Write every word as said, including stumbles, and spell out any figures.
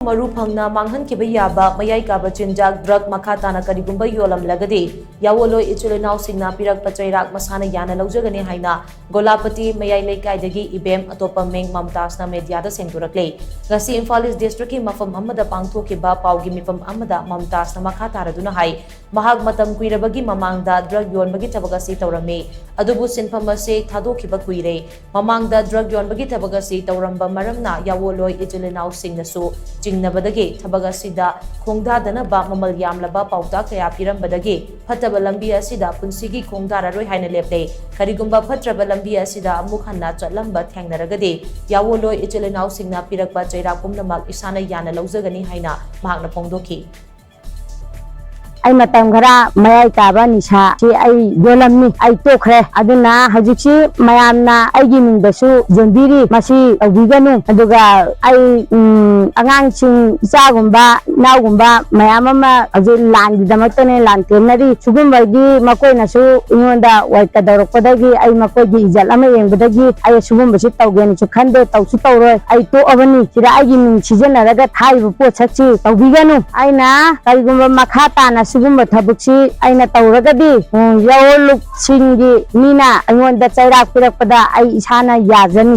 ꯃꯔꯨ ꯐꯪꯅ ꯃꯥꯡꯍꯟꯈꯤꯕ ꯌꯥꯕ ꯃꯌꯥꯏ ꯀꯥꯕ ꯆꯤꯟꯖꯥꯛ ꯗ꯭ꯔꯒ ꯃꯈꯥ ꯇꯥꯅ ꯀꯔꯤꯒꯨꯝꯕ ꯌꯣꯜꯂꯝꯂꯒꯗꯤ, ꯌꯥꯑꯣꯟꯂꯣꯏ ꯏꯆꯤꯜ ꯏꯅꯥꯎꯁꯤꯡꯅ ꯄꯤꯔꯛꯄ ꯆꯩꯔꯥꯛ ꯃꯁꯥꯅ ꯌꯥꯅ ꯂꯧꯖꯒꯅꯤ ꯍꯥꯏꯅ ꯒꯣꯂꯥꯄꯇꯤ ꯃꯌꯥꯏ ꯂꯩꯀꯥꯏꯗꯒꯤ ꯏꯕꯦꯝ ꯑꯇꯣꯞꯄ ꯃꯤꯡ ꯃꯝꯇꯥꯖꯅ ꯃꯦꯗꯤꯌꯥꯗ ꯁꯦꯡꯗꯣꯔꯛꯂꯦ꯫ ꯉꯁꯤ ꯏꯝꯐꯥꯜ ꯏꯁ ꯗꯤꯁꯇ꯭ꯔꯤꯛꯀꯤ ꯃꯐꯝ ꯑꯃꯗ ꯄꯥꯡꯊꯣꯛꯈꯤꯕ ꯄꯥꯎꯒꯤ ꯃꯤꯐꯝ ꯑꯃꯗ ꯃꯝꯇꯥꯖꯅ ꯃꯈꯥ ꯇꯥꯔꯗꯨꯅ ꯍꯥꯏ, ꯃꯍꯥꯛ ꯃꯇꯝ ꯀꯨꯏꯔꯕꯒꯤ ꯃꯃꯥꯡꯗ ꯗ꯭ꯔꯒ ꯌꯣꯟꯕꯒꯤ ꯊꯕꯛ ꯑꯁꯤ ꯇꯧꯔꯝꯃꯤ, ꯑꯗꯨꯕꯨ ꯁꯤꯟꯐꯝ ꯑꯁꯤ ꯊꯥꯗꯣꯛꯈꯤꯕ ꯀꯨꯏꯔꯦ꯫ ꯃꯃꯥꯡꯗ ꯗ꯭ꯔꯒ ꯌꯣꯟꯕꯒꯤ ꯊꯕꯛ ꯑꯁꯤ ꯇꯧꯔꯝꯕ ꯃꯔꯝꯅ ꯌꯥꯑꯣꯟꯂꯣꯏ ꯏꯆꯤꯜ ꯏꯅꯥꯎꯁꯤꯡꯅꯁꯨ ꯆꯤꯡꯅꯕꯗꯒꯤ ꯊꯕꯛ ꯑꯁꯤꯗ ꯈꯣꯡꯗꯥꯗꯅꯕ ꯃꯃꯜ ꯌꯥꯝꯂꯕ ꯄꯥꯎꯇꯥꯛ ꯀꯌꯥ ꯄꯤꯔꯝꯕꯗꯒꯤ ꯐꯠꯇꯕ ꯂꯝꯕꯤ ꯑꯁꯤꯗ ꯄꯨꯟꯁꯤꯒꯤ ꯈꯣꯡꯗꯥꯔꯔꯣꯏ ꯍꯥꯏꯅ ꯂꯦꯞꯂꯦ꯫ ꯀꯔꯤꯒꯨꯝꯕ ꯐꯠꯇ꯭ꯔꯕ ꯂꯝꯕꯤ ꯑꯁꯤꯗ ꯑꯃꯨꯛ ꯍꯟꯅ ꯆꯠꯂꯝꯕ ꯊꯦꯡꯅꯔꯒꯗꯤ ꯌꯥꯑꯣꯟꯂꯣꯏ ꯏꯆꯤꯜ ꯏꯅꯥꯎꯁꯤꯡꯅ ꯄꯤꯔꯛꯄ ꯆꯩꯔꯥꯛ ꯄꯨꯝꯅꯃꯛ ꯏꯁꯥꯅ ꯌꯥꯅ ꯂꯧꯖꯒꯅꯤ ꯍꯥꯏꯅ ꯃꯍꯥꯛꯅ ꯐꯣꯡꯗꯣꯛꯈꯤ꯫ ꯑꯩ ꯃꯇꯝ ꯈꯔ ꯃꯌꯥꯏ ꯀꯥꯕ ꯅꯤꯁꯥꯁꯤ ꯑꯩ ꯌꯣꯜꯂꯝꯃꯤ, ꯑꯩ ꯇꯣꯛꯈ꯭ꯔꯦ꯫ ꯑꯗꯨꯅ ꯍꯧꯖꯤꯛꯁꯤ ꯃꯌꯥꯝꯅ ꯑꯩꯒꯤ ꯃꯤꯡꯗꯁꯨ ꯌꯣꯟꯕꯤꯔꯤ, ꯃꯁꯤ ꯇꯧꯕꯤꯒꯅꯨ꯫ ꯑꯗꯨꯒ ꯑꯩ ꯎꯝ, ꯑꯉꯥꯡꯁꯤꯡ, ꯏꯆꯥꯒꯨꯝꯕ ꯏꯅꯥꯎꯒꯨꯝꯕ ꯃꯌꯥꯝ ꯑꯃ ꯍꯧꯖꯤꯛ ꯂꯥꯟꯒꯤꯗꯃꯛꯇꯅꯦ ꯂꯥꯟꯊꯦꯡꯅꯔꯤ꯫ ꯁꯤꯒꯨꯝꯕꯒꯤ ꯃꯈꯣꯏꯅꯁꯨ ꯑꯩꯉꯣꯟꯗ ꯋꯥꯏ ꯀꯗꯧꯔꯛꯄꯗꯒꯤ ꯑꯩ ꯃꯈꯣꯏꯒꯤ ꯏꯖꯠ ꯑꯃ ꯌꯦꯡꯕꯗꯒꯤ ꯑꯩ ꯁꯤꯒꯨꯝꯕꯁꯤ ꯇꯧꯒꯦꯅꯁꯨ ꯈꯟꯗꯦ, ꯇꯧꯁꯨ ꯇꯧꯔꯣꯏ꯫ ꯑꯩ ꯇꯣꯛꯑꯕꯅꯤ꯫ ꯁꯤꯗ ꯑꯩꯒꯤ ꯃꯤꯡ ꯁꯤꯖꯤꯟꯅꯔꯒ ꯊꯥꯔꯤꯕ ꯄꯣꯠꯁꯛꯁꯤ ꯇꯧꯕꯤꯒꯅꯨ꯫ ꯑꯩꯅ ꯀꯔꯤꯒꯨꯝꯕ ꯃꯈꯥ ꯇꯥꯅ ꯁꯤꯒꯨꯝꯕ ꯊꯕꯛꯁꯤ ꯑꯩꯅ ꯇꯧꯔꯒꯗꯤ, ꯎꯝ, ꯌꯥꯑꯣꯟꯂꯨꯞꯁꯤꯡꯒꯤ ꯃꯤꯅ ꯑꯩꯉꯣꯟꯗ ꯆꯩꯔꯥꯛ ꯄꯤꯔꯛꯄꯗ ꯑꯩ ꯏꯁꯥꯅ ꯌꯥꯖꯅꯤ꯫